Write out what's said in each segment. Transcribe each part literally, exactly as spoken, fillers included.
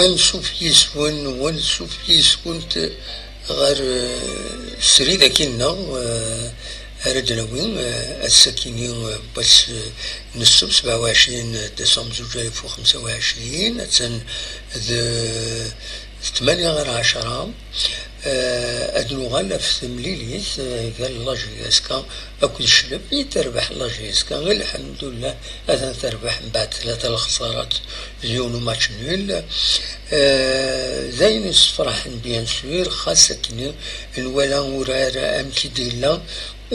Ansuf yis-wen, u ansuf yis-went ɣer, eh, srid akkin-nneɣ, eh, ara d-nawi, eh, ass-akini, eh, n wass, eh, n ssebt, sebɛa u ɛecrin décembre zuǧ alaf u xemsa u ɛecrin, attan d, d tmanya ɣer ɛecra. Eh, ad nuɣal ɣef temlilit, eh, gar la J S K akked Ccleb, i terbeḥ la J S K, lḥemdullah, atan terbeḥ mbeɛd tlata lexsarat d yiwen umatch nul. Eh, d ayen yessefraḥen, bien sûr, xas akken nwala urar amek i d-yella,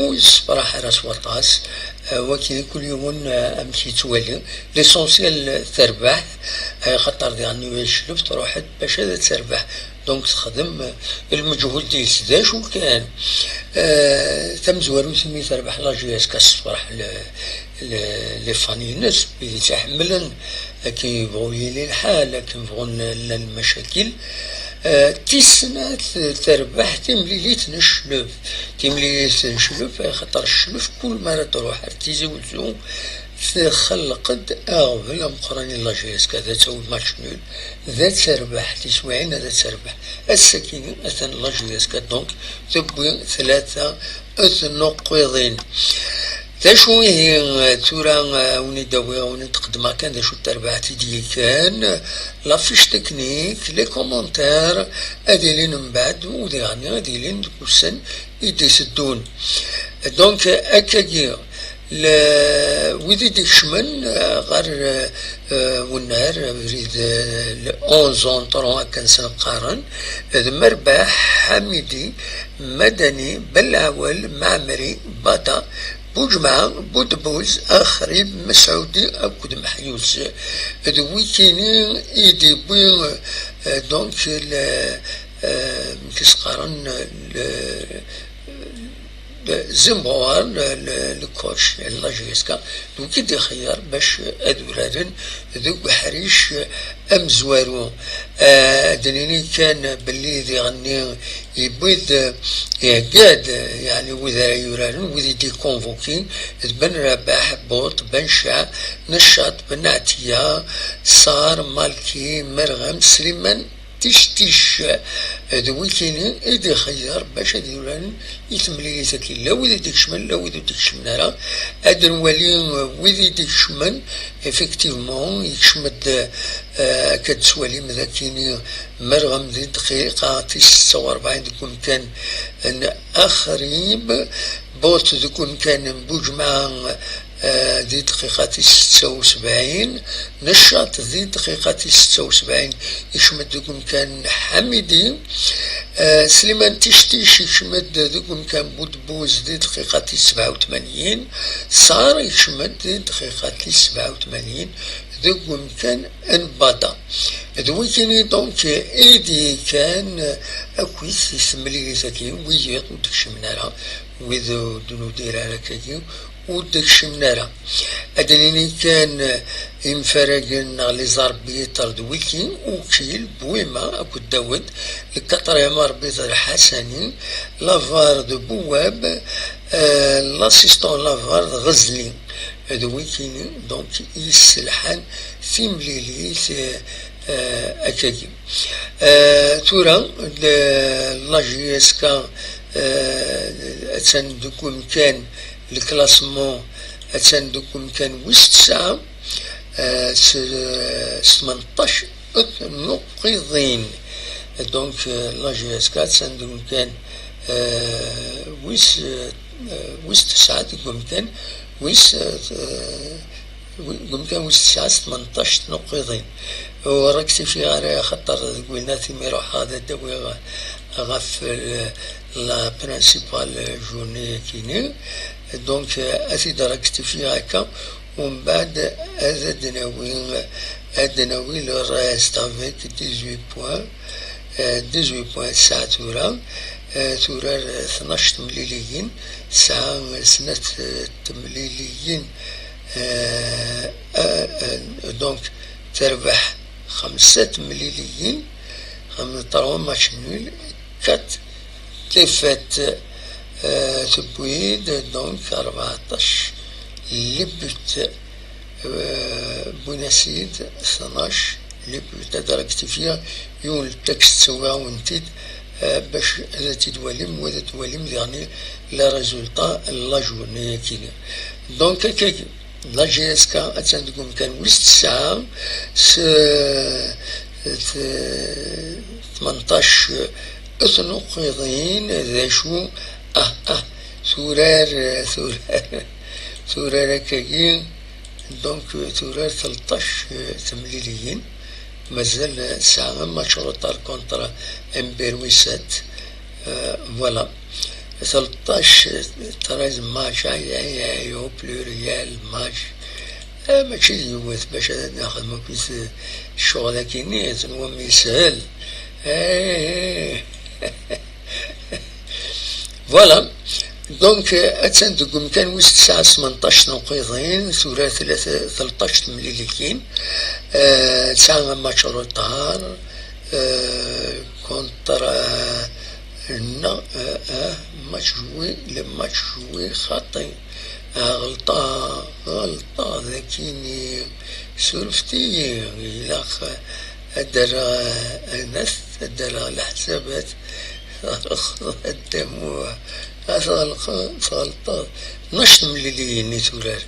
ur yessefraḥ ara s waṭas. Eh, wagi kul yiwen, eh, amek yettwali. L'essentiel terbeḥ, eh, xaṭer diɣen Ccleb truḥ-d bac ad terbeḥ. Donc texdem, eh, lmeǧhud-is d acu kan. Eh, tamezwarut imi terbeḥ la J S K, tessefraḥ le-, le-, les fans-ines, wid i tt-iḥemmlen, akken yebɣu yili lḥal, akken bɣun llan lmacakil. Eh, tis snat, terbeḥ timlilit n Ccleb. Timlilit n Ccleb, axaṭer Ccleb kul mi ara truḥ ar Tizi Wezzu, txelleq-d aɣbel ameqqran i la J S K, ad tawi match nul, ad terbeḥ, tiswiɛin ad terbeḥ. Ass-akini atan la J S K, donc, tewwi tlata tnuqqiḍin. D acu ihi, tura, eh, wen-id-awiɣ, wen-id-qeddmeɣ kan d acu n terbaɛt i d-yekkan. La fiche technique, les commentaires, ad ilin mbeɛd, u diɣen ad ilin deg ussan i d-iteddun. Donc, akkagi, le-, wid i d-ikecmen, eh, ɣer, eh, eh, wennar, abrid, eh, le onze entrant akken sen-qqaren, d Merbaḥ, Ḥamidi, Madani, Belɛawel, Maɛmri, Bada, Buǧemɛa, Budbuz, Axrib, Mesɛudi akked Meḥyus. D wikini i d-yewwi, eh, donc, le, eh, amek i s-qqaren, le, le Zimbuɣer, le, le, le coach n la J S K, d wiki d-ixeyyer bac ad uraren deg uḥric amezwaru. Eh, ad d-nini kan belli diɣenni yewwi-d, ihegga-d, yeɛni wid ara yuraren, wid i d-ikonvoki, d Ben Rabaḥ, Buṭ, Ben Ca, Neccaṭ, Ben Ɛtiya, Sar, Malki, Merɣem, Sliman, Tictic, d wikini i d-ixeyyer bac ad uraren i temlilit-agi. La wid i d-ikecmen, la wid ur d-ikecmen ara. Ad nwali wid i d-ikecmen, effectivement, yekcem-d, eh, akka d-tettwalim d akini Merɣem di dqiqa tis setta u rebɛin deg umkan n Axrib, Buṭ deg umkan n Buǧemɛa, eh, di dqiqa tis setta u sebɛin, Neccaṭ di dqiqa tis setta u sebɛin yekcem-d deg umkan n Ḥamidi, eh, Sliman Tictic yekcem-d deg umkan n Budbuz di dqiqa tis sebɛa u tmanyin, Sar yekcem-d di dqiqa tis sebɛa u tmanyin deg umkan n Bada. D wikini donc i d-yekkan akkit i temlilit-agi, wiyiḍ ur d-kecmen ara, wid ur d-nudir ara akkagi, ur d-kecmen ara. Ad d-nini kan imfaragen neɣ les arbitres d wiki, Ukil, Bouima akked Dawed, le quatrième arbitre Ḥasani, la var de Bouab, euh, l'assistant la var de Ɣezli. D wikini, donc, i yesselḥan timlilit, euh, euh, akkagi. Euh, tura, le, la J S K, euh, attan deg umkan, le classement, attan deg umkan wis tesɛa, euh, s, s tmenṭac tnuqqiḍin. Donc, euh, la J S K attan deg umkan, euh, wis, euh, wis tesɛa deg umkan wis, euh, deg umkan wis tesɛa s tmenṭac tnuqqiḍin. Ur rektifiɣ ara axaṭer deg winat imi ruḥeɣ ad d-awiɣ ɣef l-, la principale journée-akini. Donc, euh, ad t-id-rektifiɣ akka. Umbeɛd ad d-nawi, ad d-nawi le reste avec dix-huit points. Euh, dix-huit points tesɛa tura. Euh, turar, euh, tnac temliliyin, tesɛa, euh, snat, euh, temliliyin. Euh, euh, euh, donc, terbeḥ xemsa temliliyin, xam-, trois matchs nuls, quatre défaites, euh, tewwi-d, donc, rbeɛṭac les buts, euh, wwin-as-id tnac Ad rectifier yiwen n texte, ttawiɣ-awen-t-id, eh, bac ad t-id-twalim, wa ad twalim diɣen les résultats n la journée-agi. Donc, akkagi, la J S K attan deg umkan wis tesɛa, s, t-, tmenṭac tnuqiḍin, d acu? Ah, ah, turar, turar, turar akkagi, donc, turar tleṭṭac temliliyin, mazal tesɛa un match retard contre Mberwisat. Euh, voilà. Tleṭṭac, treize matchs, aïe, aïe, aïe, au pluriel, match. Eh, mačči d yiwet bac ad nexdem akkit ccɣel-agi-nni, tenwam yeshel. Eh. Voilà. Donc, euh, attan deg umkan wis tesɛa, tmenṭac tnuqiḍin, tura tlata, tleṭṭac temliliyin. Euh, tesɛa un match retard, euh, contre, euh, non, euh, euh, match joué, le match joué, xaṭi. Ah, ɣelṭeɣ, ɣelṭeɣ, d akini, surfet-iyi, ilaq ad d-rreɣ, ad d-rreɣ leḥsabat, ad d-amuɣ, ad tɣelqeḍ, tɣelṭeḍ. Tnac temliliyin i turar.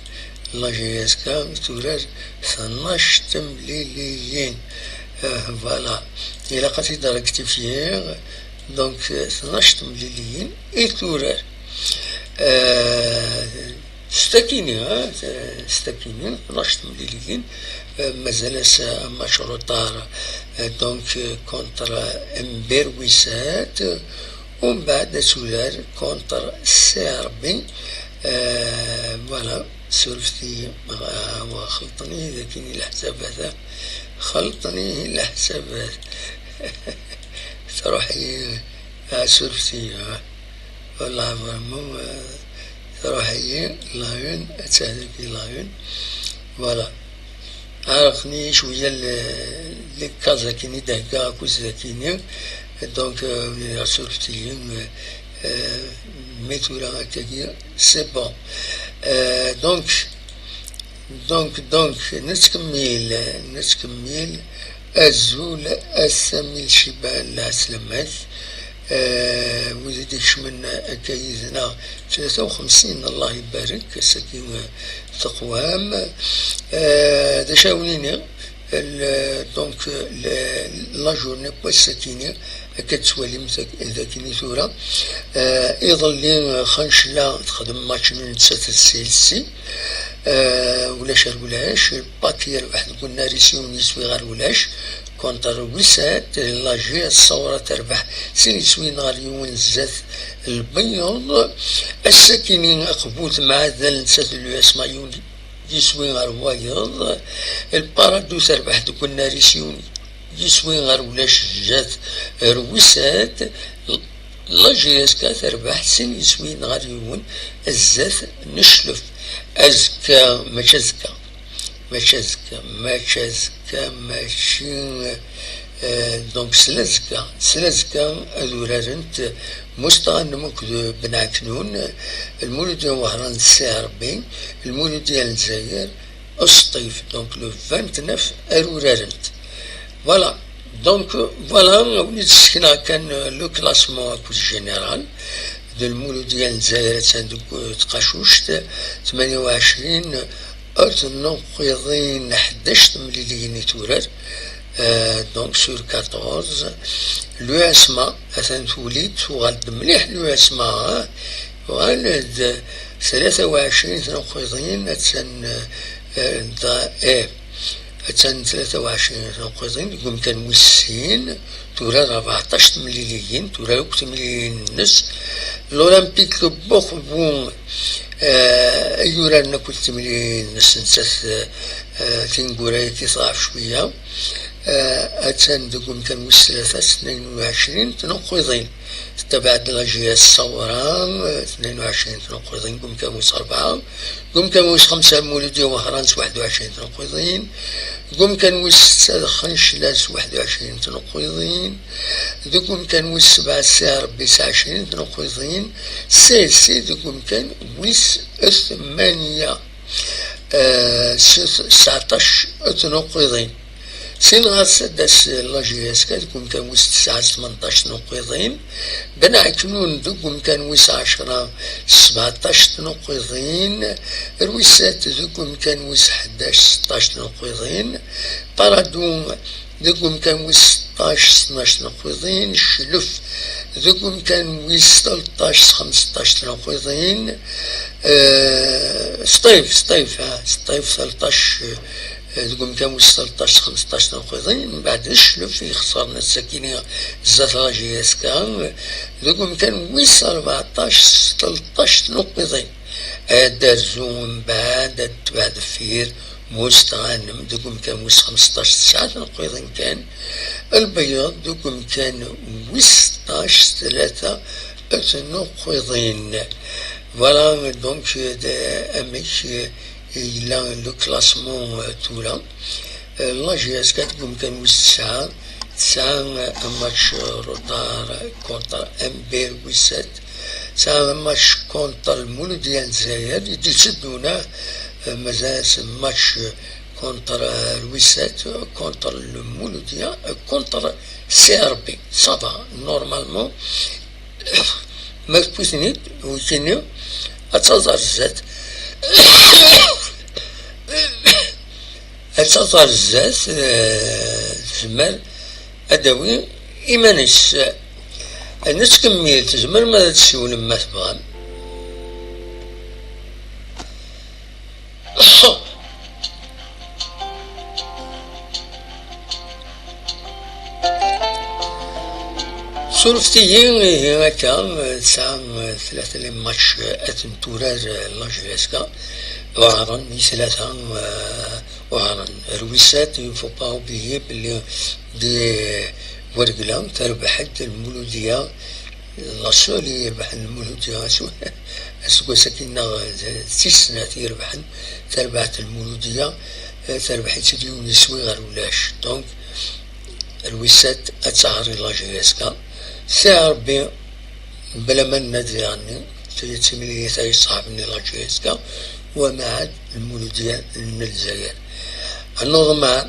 La J S K turar tnac temliliyin. Euh, voilà. Ilaq ad t-id-rectifier. Donc, euh, tnac temliliyin i turar. Euh, s takini, hein, s takini, tnac temliliyin, euh, mazal-as, euh, match retard, euh, donc, euh, contre, euh, Mberwisat, ومن بعد ad turar contre C R B, euh, voilà, surfet-iyi, euh, xelṭen-iyi dagini leḥsabat, xelṭen-iyi leḥsabat, truḥ-iyi, euh, surfet-iyi, euh. Voilà, vraiment, euh, truḥ-iyi la une, ad tehlek la une. Voilà. Ɛerqen-iyi cwiya le-, les cases akini d-heggaɣ akkuz d akini. Donc, euh, surfet-iyi, euh, euh, mais tura akkagi, c'est bon. Euh, donc, Donc, donc, nettkemmil, nettkemmil. Azul a Sami Lciban, lɛeslama-k. Eh, wid i d-ikecmen akka yid-neɣ, tlata u xemsin, Allah ibarek, ass-agi, eh, teqwam. Eh, d acu ara wen-iniɣ? Le, donc, le, la journée n wass-agi-nni, akka tettwalim dagini tura. Eh, iḍelli, eh, Xancla texdem match n nettat d C L C. Eh, ulac ar ulac, Pac yerbeḥ deg unnar-is yiwen yiswi ɣer ulac, contre Wisat. La J S Ṣawra terbeḥ sin yiswiyen ɣer yiwen zdat Lbeyyeḍ. Ass-agi-nni, Aqbut mɛadal nettat d l'U S M A yiwen yiswi ɣer wayeḍ. Lparadu terbeḥ deg unnar-is yiwen yiswi ɣer ulac zdat Rwisat. La J S K terbeḥ sin yiswiyen ɣer yiwen zdat Neclef. Azekka, mačči azekka, mačči azekka, mačči azekka, mačči, eh, donc, slazekka, slazekka ad urarent Mustaɣanem akked Ben Ɛeknun, Lmuludya Wehran d C R B, Lmuludya n Lezzayer, Usṭif, donc le vingt-neuf ara urarent. Voilà. Donc, voilà, win i d-ssekneɣ kan, euh, le classement akked général. D Lmuludya n Lezzayer attan deg, euh, tqacuct, tmanya u ɛecrin, ur tennuqiḍin, ḥdac temliliyin i turar. Euh, donc, sur quatorze. L'U S M A, atan tuli-d, tuɣal-d mliḥ l'U S M A, hein. Tuɣal-d tlata u ɛecrin tnuqiḍin, attan, euh, da, eh, attan tlata u ɛecrin tnuqiḍin deg umkan wis sin, turar rbeɛṭac temliliyin, turar akk timliliyin-nnes. L'Olympique de Bourbourg, eh, ay yuraren akk timliliyin-nnes, nettat, eh, tineggura-agi tḍeɛf cwiya. Eh, attan deg umkan wis tlata s tnayen u ɛecrin tnuqiḍin. Tettabaɛ-d la J S Ṣawra, eh, tnayen u ɛecrin tnuqiḍin deg umkan wis rebɛa. Deg umkan wis xemsa, Lmuludya Wehran s waḥed u ɛecrin tnuqiḍin. Deg umkan wis setta, Xancla s waḥed u ɛecrin tnuqiḍin. Deg umkan wis sebɛa, C R B s ɛecrin tnuqiḍin. C S C deg umkan wis tmanya, eh, s tseɛṭac tnuqiḍin. Sin ɣas ad d-tas la J S K deg umkan wis tesɛa s tmenṭac n uqiḍin, Ben Ɛeknun deg umkan wis ɛecra s sbeɛṭac n uqiḍin, Rwisat deg umkan wis ḥdac s seṭṭac n uqiḍin, Paradu deg umkan wis seṭṭac s tnac n uqiḍin, Cclef deg umkan wis tleṭṭac s xmesṭac n uqiḍin, eh, Sṭif, Sṭif, ha, Sṭif tleṭṭac, eh, deg umkan wis tleṭṭac s xmesṭac n uqiḍin, mbeɛd d Cclef i ixesren ass-akini zdat la J S K, deg umkan wis rbeɛṭac s tleṭṭac n uqiḍin. Ad d-terzu mbeɛd, ad d-tebɛed deffir Must Ghanem deg umkan wis xmesṭac s tesɛa n uqiḍin kan, Lbeyyeḍ deg umkan wis seṭṭac s tlata n uqiḍin. Voilà, donc, d amek yella le classement, euh, tura. Euh, la J S K deg umkan wis tesɛa, tesɛa un match retard contre M B wis sat, tesɛa un match contre Lmuludiya n Lezzayer i d-itteddun, euh, mazal-as match contre, euh, Rwisat, contre Lmuludiya, euh, contre C R B. Ça va, normalement, ma tewwit-nid, wikini, ad taẓ ar zdat. Ad taẓ ar zdat, eh, tezmer ad d-tawi iman-is. Nettkemmil, tzemrem ad d-tessiwlem ma tebɣam. Surfet-iyi, ihi akka, tesɛa, eh, tlata les matchs, eh, ad ten-turar, eh, la J S K. Uɛren i tlata, eh, uɛren. Rwisat, il faut pas oublier belli di Wergla terbeḥ-d Lmuludiya, la seule i irebḥen Lmuludiya aseggas-agi neɣ d tis snat i irebḥen tarbaɛt Lmuludiya, eh, terbeḥ-itt-id yiwen iswi ɣer ulac. Donc, Rwisat ad taɛer i la J S K. Si Ṛebbi, bla ma nna-d diɣenni, tagi d timlilit ay ṣaḥben i la J S K, wa maɛad Lmuludiya n Lezzayer. Annuḍ ma,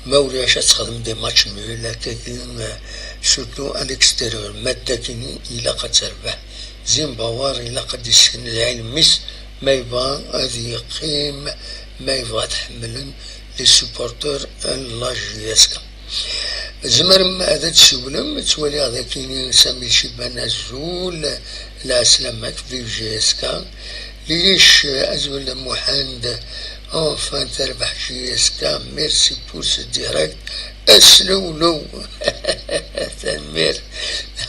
ma ulac ad texdem des matchs nuls, akkagi, eh, surtout à l'extérieur, ma d akini ilaq ad terbeḥ. Zimbabwe ilaq ad d-issken lɛilm-is ma yebɣa ad yeqqim, ma yebɣa ad t-ḥemmlen les supporters n la J S K. Tzemrem ad d-tsiwlem, ttwaliɣ d akini Sami Ciban, azul, lɛeslama-k, vive J S K. Lilic, azul a Muḥend, enfin terbeḥ J S K, merci pour ce direct. Aslewlew. Tanemmirt.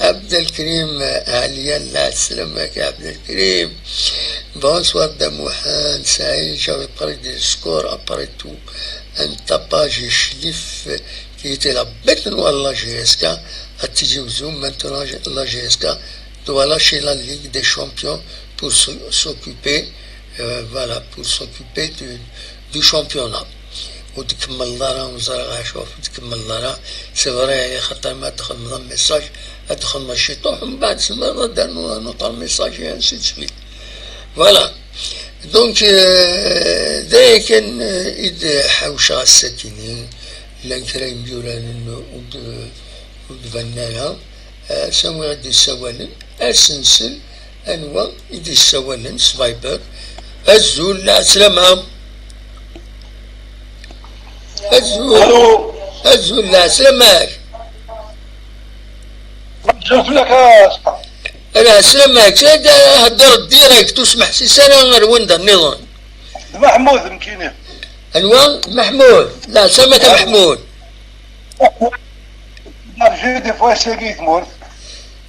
Abdelkrim Ɛelyan, lɛeslama-k a Abdelkrim. Bonsoir da Muḥend Saïd, j'avais parlé de score après tout. Un tapage Cclef qui était la bête noire de la J S K, à Tizi Ouzou, maintenant la J S K doit lâcher la Ligue des Champions pour s-, s'occuper, euh, voilà, pour s'occuper du, du championnat. Ur d-kemmleḍ ara, ur ẓriɣ acu ur d-kemmleḍ ara. C'est vrai, xaṭer ma ad txedmeḍ un message, ad txedmeḍ ciṭuḥ, mbeɛd tzemreḍ ad d-ternuḍ un autre message, et ainsi de suite. Voilà. Donc, euh, d aya kan, euh, i d-ḥawceɣ ass-akini. Llan kra n yemyuraren ur d-, ur d-banen ara. Eh, s anwa i d-issawalen? Ad s-nsel anwa i d-issawalen s Viber. Azul, lɛeslama. Azul. Azul, lɛeslama-k. Azul fell-ak a Lɛeslama-k. Ad hedder direct, ur smeḥsis ara ar wanda nniḍen. D Maḥmud, nekkini. Anwa? Maḥmud. Lɛeslama-k a Maḥmud. J'ai des fois, c'est qui, Maḥmud?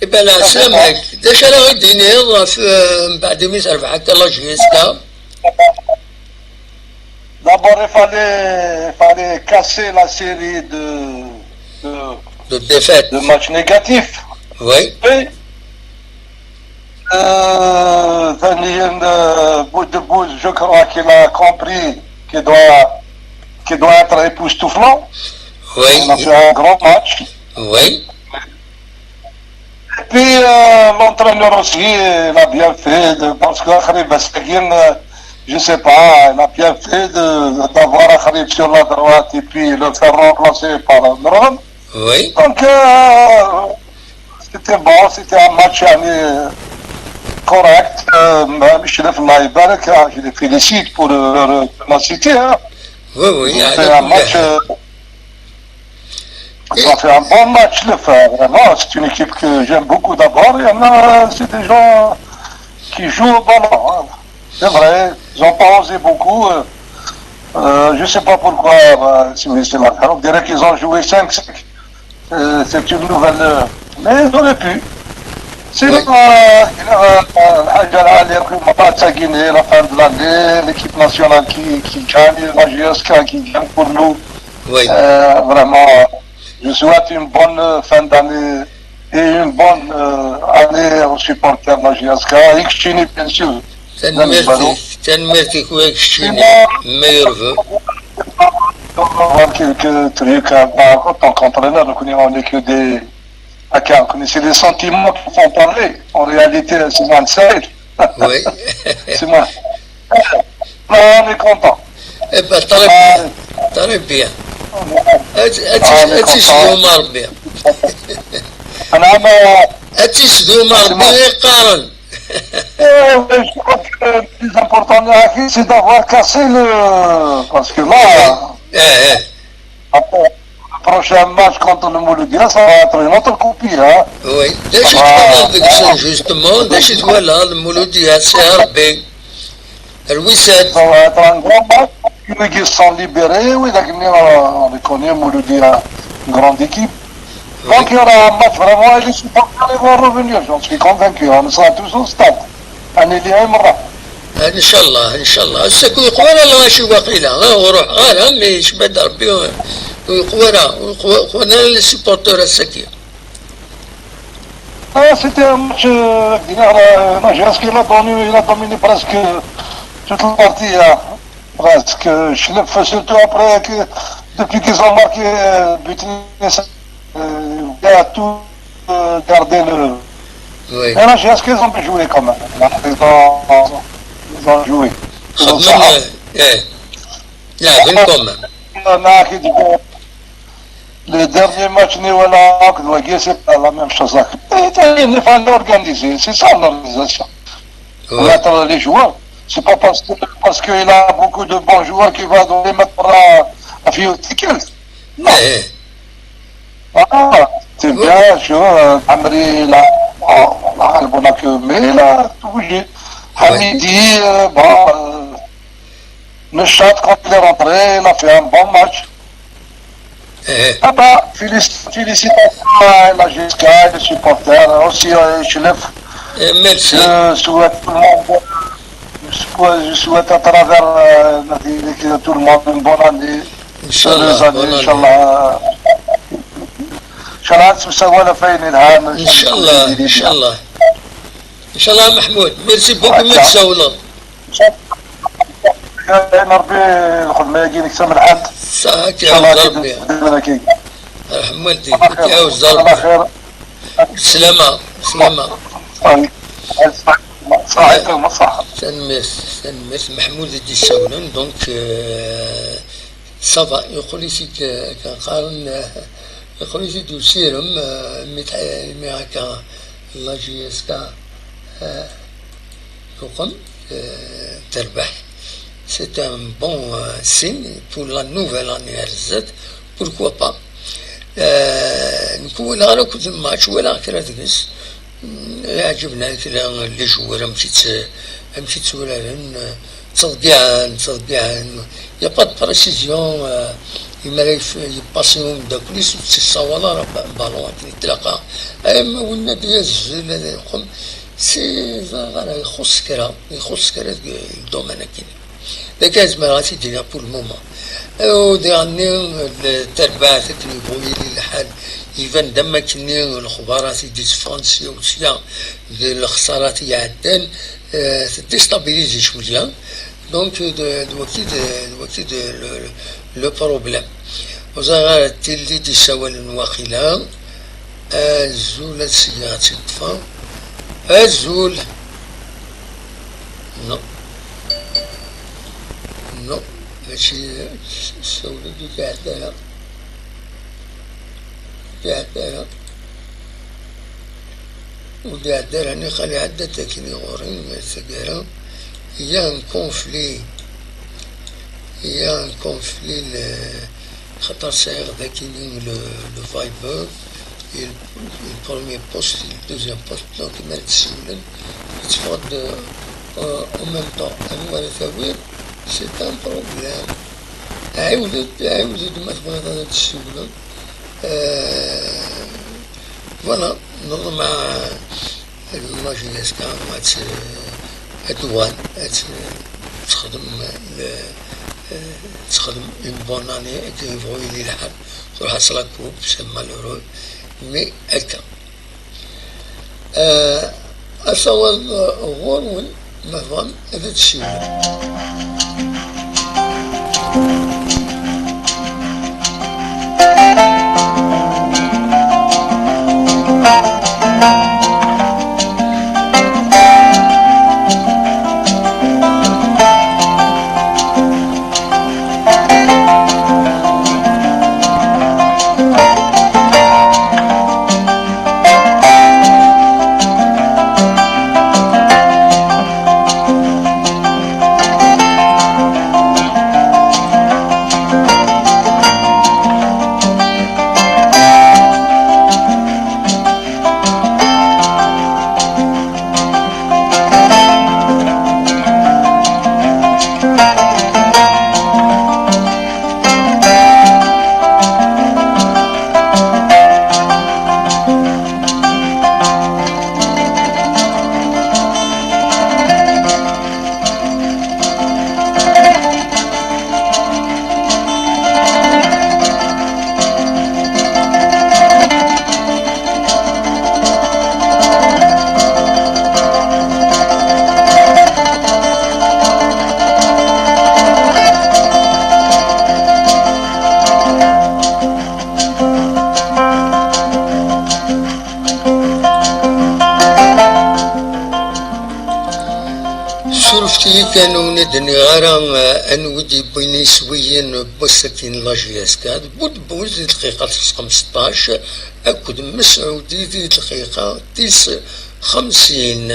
Iban lɛeslama-k. D acu ara ɣ-d-tiniḍ ɣef, eh, mbeɛd imi terbeḥ akka la J S K? D'abord, il fallait, il fallait casser la série de, de, de défaites, de matchs négatifs. Oui. Et, euh, ثانيا, euh, Boudebouz, je crois qu'il a compris qu'il doit, qu'il doit être époustouflant. Oui. On a fait un grand match. Oui. Et puis, euh, l'entraîneur aussi, il a bien fait, de, parce que après, ben, c'est bien, euh, je sais pas, il a bien fait de, d'avoir Akhrib sur la droite et puis le faire remplacer par Merhem. Oui. Donc, euh, c'était bon, c'était un match يعني, correct. Euh, ماشي في الله يبارك, hein, je les félicite pour le, le, la cité. Hein. Oui, oui, c'est un match. Euh, ils ont fait un bon match, le fait. Vraiment, c'est une équipe que j'aime beaucoup d'abord. Et, euh, c'est des gens qui jouent au ballon. Hein. C'est vrai, ils n'ont pas osé beaucoup. Euh, euh, je ne sais pas pourquoi. Euh, si vous voulez, on dirait qu'ils ont joué cinq cinq. Euh, c'est une nouvelle. Euh, mais ils auraient pu. Sinon, oui. Euh, euh, la fin de l'année, l'équipe nationale qui, qui gagne, la J S K qui gagne pour nous. Oui. Euh, vraiment, je souhaite une bonne fin d'année et une bonne euh, année aux supporters de la J S K. Ikcini, bien sûr. Tanemmirt-ik, wa keččini, meilleurs vœux. Quelques trucs, euh, en tant qu'entraîneur, donc on n'est que des. D'accord, c'est les sentiments qui font parler. En réalité, c'est moins de ça. Oui. C'est moins. On est content. Eh ben, très bien. Très bien. Ad tt-yessedhum Ṛebbi. Ad tt-yessedhum Ṛebbi yeqqaren. Eh, je crois que le plus important, c'est d'avoir cassé le. Parce que là, eh, eh. Après, le prochain match contre le Mouloudia, ça va être une autre copie, hein. Oui. D acu i twalaḍ deg-sen, justement? D acu i twalaḍ, Mouloudia, si Ṛebbi? Rwisat. Ça va être un grand match. Ils sont libérés, oui, d'accord, on reconnaît Mouloudia, une grande équipe. Donc, il y aura un match vraiment, et les supporters vont revenir, j'en suis convaincu. On sera tous au stade. Année libre. Inchallah, inchallah. Ass-a ur yeqwa ara lɣaci waqila. Ah, ur ruḥeɣ ara, mais yecba-d Rebbi, ur yeqwa ara, ur yeqwa ara les supporters ass-agi. Ah, c'était un match, euh, la, la J S K, il a dominé, il a dominé presque toute la partie, hein. Presque, je le fais surtout après que, depuis qu'ils ont marqué, euh, but, euh, il a tout, euh, gardé le. Oui. Et la J S K, ils ont joué quand même. Ils ont, ils ont joué. Ils ont ça. Eh, là, quand même. Le dernier match, ni voilà, c'est pas la même chose. Et il fallait organiser. C'est ça l'organisation. Ouais. Mettre les joueurs. C'est pas parce que, parce qu'il a beaucoup de bons joueurs qu'il va les mettre à, à Fio Tikel. Non. Eh, eh. Ah, c'est bien sûr. Euh, Amri, là, oh, là, le bon accueil, mais là, tout est. Ouais. Hamidi, euh, bon, euh, Nechat, quand il est rentré, il a fait un bon match. Eh, eh. Ah bah, félici-, félicitations à la J S K, les supporters, aussi à H L F. Eh, merci. Je souhaite tout le monde, je souhaite, je souhaite à travers, euh, tout le monde une bonne année. Inchallah, heureuse année, bonne année. Inchallah. Inchallah, نتمساو على فين العام. Inchallah, inchallah. Inchallah, Mahmoud. Merci beaucoup, merci. Ṛebbi lxedma-agi neksa m lḥend. Ṣaḥa, إن شاء الله يعاود ربي. Dima كي. يرحم والديك، يعاود ربي. خير. بسلامة، بسلامة. صحيح. صحيح، صحيح. Tanemmirt, tanemmirt. Mahmoud i d-yessawlen, donc, euh, ça va, yeqqel-it-id, euh, qqaren, euh, yeqqel-it-id usirem, euh, imi tḥ-, imi akka la J S K, euh, tuqem, euh, terbeḥ. C'est un bon, euh, signe pour la nouvelle année ar zdat. Pourquoi pas? Euh, nekk ur walaɣ ara akk match, walaɣ kra deg-s. Yeɛǧeb-iyi kra les joueurs amek i tt-, amek i tturaren, ttḍeggiɛen, ttḍeggiɛen. Il y a pas de précision, euh, imi ara yef-, yeppasi umeddakel-is ur tt-yessawaḍ ara ba-, ballon akken i tlaq. Ama winna ad yazzel, ad yeqqem, si, ẓriɣ ara, ixuṣṣ kra, ixuṣṣ kra deg domaine-agi. D akka i zemreɣ ad t-id-iniɣ pour le moment. Udiɣ-nni, tarbaɛt akken yebɣu yili lḥal, iban-d am wakken-nni lexbarat i d-itteffɣen sya u sya, d lexsarat i iɛeddan, eh, teddestabilizi cwiya. Donc, d, d waki d, d waki d le, le, le problème. Ur ẓriɣ ara d tilli d-yessawalen waqila. Azul, ad seg-, ad tt-id-ṭṭfeɣ. Azul. Non. Non, mačči s-, ssawlen ur d-iɛedda ara. Ur d-iɛedda ara. Ur d-iɛedda ara, niqal iɛedda-d akkenni ɣur-i, taggara. Il y a un conflit. Il y a un conflit, le, xaṭer sɛiɣ dagi le, le Viber, et le, le premier poste, et le deuxième poste, donc ma d-ssiwlen, yetteffeɣ-d, euh, en même temps. Anwa ara tawiḍ, c'est un problème. Ɛiwed-d, ɛiwed-d ma tebɣiḍ ad d-ssiwleḍ. Euh, voilà, neḍmeɛ la J S K ad, ad tuɣal, ad texdem, ad texdem une bonne année, akken yebɣu yili lḥal. Truḥ-as la coupe, c'est malheureux, mais akka. Euh, asawaḍ, euh, ɣur-wen, ma tebɣam, ad d-tessiwlem. Surfet-iyi kan, ur wen-d-nniɣ ara, eh, anwa i d-yewwin iswiyen n wass-agi n la J S K. D Budbuz di dqiqa tis xmesṭac akked Mesɛudi di dqiqa tis xemsin.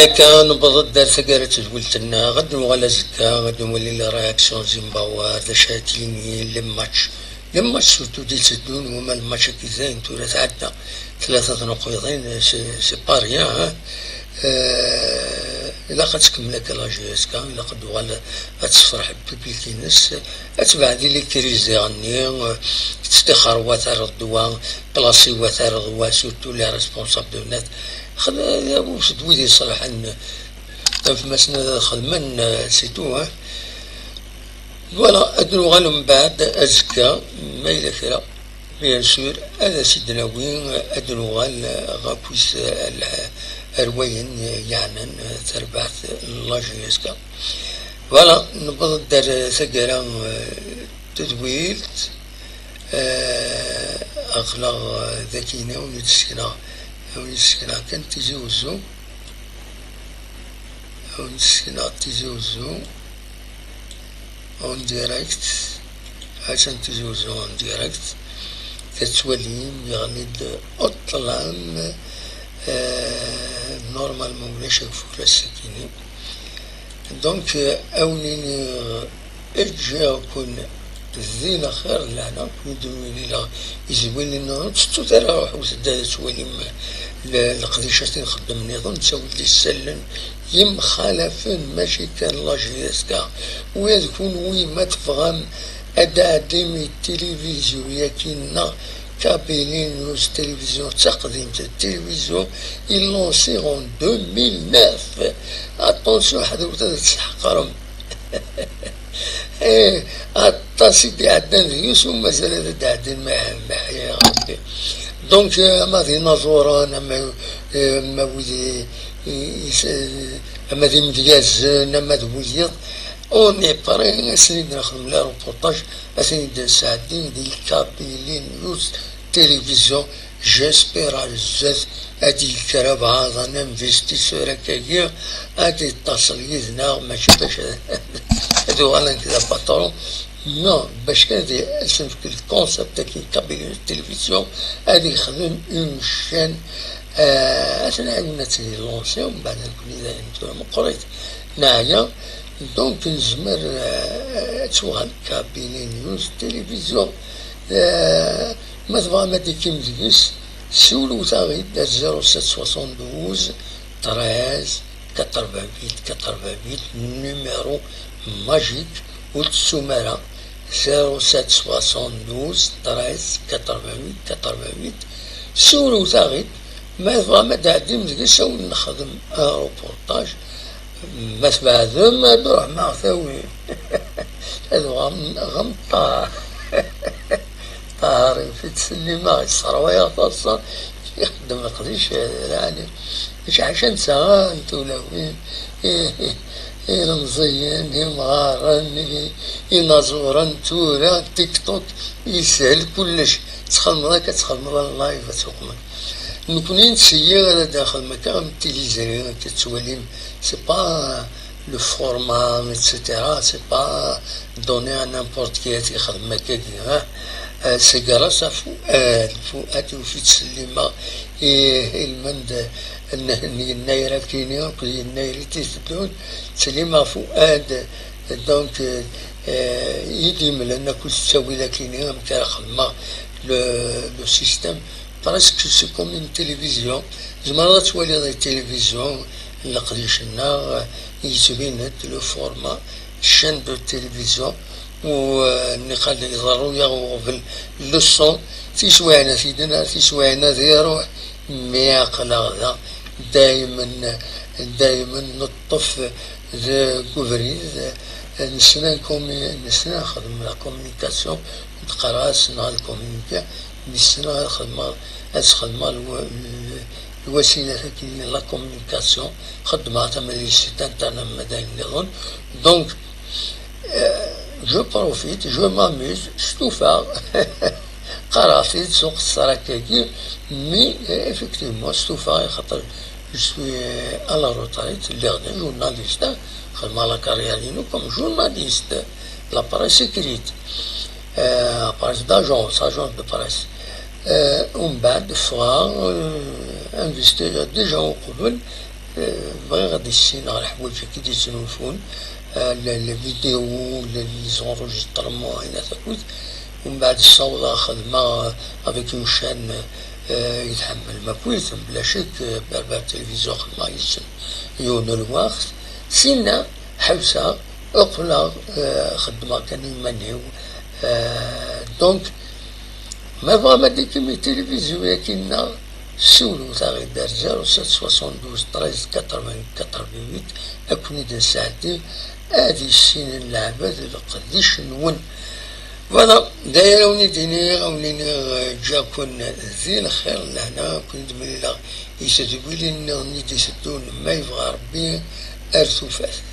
Akka, newweḍ-d ar taggara n tedwilt-nneɣ. Ad nuɣal azekka, ad nwali la réaction Zimbabwe, d acu ara d-yini le match. Le match surtout d-itteddun, wama le match-agi dayen tura tɛedda tlata tnuqwiḍin, c'est, c'est pas rien, hein. Euh, ilaq ad tkemmel akka la J S K, ilaq ad tuɣal ad tefreḥ public-ines, ad tebɛed i les crises-nni, euh, tettixer wa tareḍ-d wa, plasi wa tareḍ wa, surtout les responsables de net. Xd-, d wid iṣelḥen, am tmasna ad xedmen, euh, c'est tout, hein. Voilà, ad nuɣal mbeɛd azekka, ma yella kra. Bien sûr, ad as-id-nawi, ad nuɣal ɣef wis, eh, ar wayen yeɛnan, eh, tarbaɛt n la J S K. Voilà, newweḍ-d ar taggara, eh, tedwilt, eh, aql-aɣ, eh, dagi, a wen-d-sekneɣ, a wen-d-sekneɣ kan Tizi Wezzu. Ur nessin ɣer Tizi Wezzu en direct. Atan Tizi Wezzu en direct. Tettwalim yeɣli-d ṭṭlam, eh, normalement ulac ageffur ass-agi-nni. Donc, eh, a wen-iniɣ, ǧǧiɣ-ken din axir d leɛna, ken-id-nwili la izwilin-nneɣ, ur tettut ara, ruḥut-d ad twalim le-, leqdicat i nxeddem nniḍen, ttawil-d isallen yemxalafen, mačči kan la J S K. Ula d kunwi ma tebɣam ad d-tɛeddim i tilivizyu-yagi-nneɣ, Kabylie News Télévision, d taqdimt, d tilivizyu i lancée en deux mille neuf. Attention, ḥadret ad tt-tḥeqrem. Eh, aṭas i d-iɛeddan deg-s u mazal ad d-ɛeddin ma, ma iḥya Ṛebbi. Donc, eh, ama d inaẓuren, ama, eh, ama wid i, i, i, ama d imedyazen, ama d wiyiḍ, on est prêt, ad sen-id-nexdem les reportages, ad ten-id-nesɛeddi di Kabylie News Télévision. J'espère ar zdat ad d-yekker abɛaḍ, un investisseur akkagi, ad d-yettaṣel yid-neɣ, mačči bac ad uɣalen d apatron, non, bac kan ad as-nefk le concept-agi n Kabylie News Télévision, ad yexdem une chaîne, eh, ad t-nɛiwen ad tt-id-lancer, mbeɛd nekkni dayen tura meqqrit, neɛya, donc nezmer, eh, ad tuɣal Kabylie News Télévision. Eh, Ma tebɣam ad d-tekim deg-s, siwlet-aɣ-id ar zéro sept soixante-douze treize quatre-vingt-huit quatre-vingt-huit, numéro magique, ur tettum ara, zéro sept soixante-douze treize quatre-vingt-huit quatre-vingt-huit. Siwlet-aɣ-id, ma tebɣam ad d-tɛeddim deg-s, ad wen-nexdem un reportage. Ma tbeɛdem, ad ruḥem ad ɣ-tawim. Ad uɣalem ɣer Ṭaher. Ṭaher yif-it ttsellimeɣ, yesserwa-yaɣ taḍsa, ixeddem leqdic lɛali. Mačči ḥaca netta, ah, n tulawin, i, i, ilemẓiyen, imɣaren, i, inaẓuren, tura, TikTok, yeshel kullec. Txedmeḍ akka, txedmeḍ live, ad tuqmeḍ. Nekkni nseyyi ara d-nexdem akka am tiliẓri, akka tettwalim, c'est pas le format, et cetera, c'est pas donné à n'importe qui ad t-ixdem akkagi, hein. Euh, c'est grâce à Fouad, Fouad ur fi ttsellimeɣ i, i lmend n, n Yennayer akini, akked Yennayer i t-iteddun, ttsellimeɣ Fouad, donc, euh, euh, i d-imlan akked ttawil akini, amek ara xedmeɣ le, le système. Presque c'est comme une télévision. Tzemreḍ ad twaliḍ i télévision, leqdic-nneɣ, yettbin-d le format, chaîne de télévision, u, euh, niqal iḍerru-yaɣ uɣbel, le son, tiswiɛin ad t-id-nerr, tiswiɛin ad iruḥ, mi aql-aɣ da, daymen, daymen neṭṭef deg ubrid, nesna commu-, nesna nexdem la communication, neqqar-as neɣ ad communiquer, mi ssneɣ ad xedmeɣ, ad sxedmeɣ lwa-, lwasilat-agi n la communication, xeddmeɣ tama deg site internet ma d ayen nniḍen. Donc, euh, je profite, je m'amuse, stufaɣ, qqareɣ-t-id s uqeṣṣer akkagi, mais, euh, effectivement, stufaɣ, axaṭer je suis, euh, à la retraite, lliɣ d journaliste, xedmeɣ la carrière-inu comme journaliste, la presse écrite. Euh, presse d'agence, agence de presse. Euh, umbeɛd ffɣeɣ, euh, investigateur déjà uqbel, euh, bɣiɣ ad issineɣ leḥwayeǧ i d-yettnulfun, euh, les, les vidéos, les, les enregistrements, ayen akk. Umbeɛd ssawḍeɣ xedmeɣ avec une chaîne, euh, i tḥemmlem akk, mebla ccek, euh, Berbère Télévision, xedmeɣ yid-sen yiwen n lweqt. Sinna ḥebseɣ, uqleɣ, euh, xeddmeɣ kan iman-iw. Euh, donc, ma tebɣam ad d-tekim i tilivizyu-agi-nneɣ, siwlet-aɣ-id ar zéro sept soixante-douze treize quatre-vingts quatre-vingt-huit, ad ken-id-nesɛeddi, ad issinen leɛbad leqdic-nwen. Voilà, d aya ara wen-id-iniɣ, ad wen-iniɣ, eh, ǧǧiɣ-ken di lxir, lehna, ad ken-id-mlileɣ i tedwilin nniḍen i d-iteddun, ma yebɣa Rebbi, ar tufat.